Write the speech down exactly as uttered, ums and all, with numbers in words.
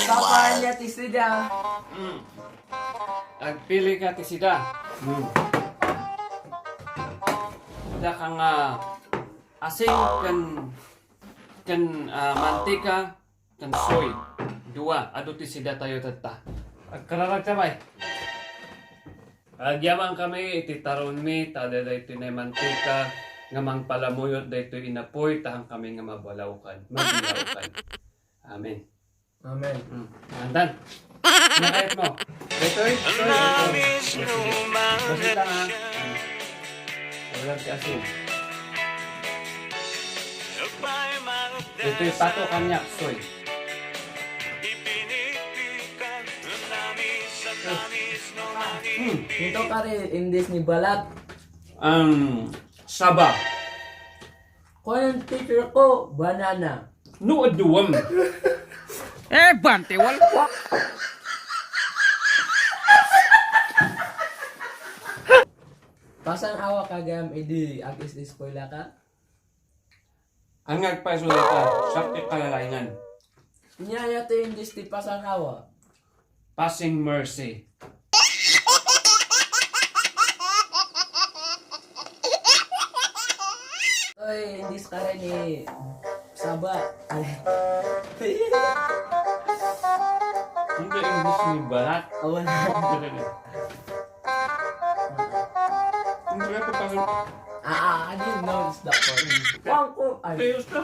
Papaanna ti sida. Mm. Agpili ka ti sida. Mm. Daka nga asin ken, ken, ah, mantika, ken soy. Dua, adu ti sida tayo tatta. Agkararag ta, bay. Agyaman kami iti taronmi, ta daytoy nga mantika nga mangpalamuyot daytoy inapoy, ta hankami nga mabalawkan, mabilawkan. Amen. Amen. Hmm. Andan. Nakayat mo. Daytoy, soy, ito. Basita nga. Wala ti asin. Daytoy pato kaniak, soy. Hmm. Dito ka rin, indis ni balat. Ang saba. Kuan teacher ko, banana. No, aduam. Eh, bante, wal. Pasan-awa ka gayam idi ag-is-eskwela ka? Ang nagpaisulat ka, subject kalalaingan. Inyaya ti indis ti pasan-awa. Passing mercy. Oy, indis ka rin ni Saba. Ay. Hindi English ni balat. Awan. Hindi ka pa. Ah, ah, I didn't know it's that one. Wang ko, ay. Ayos ka.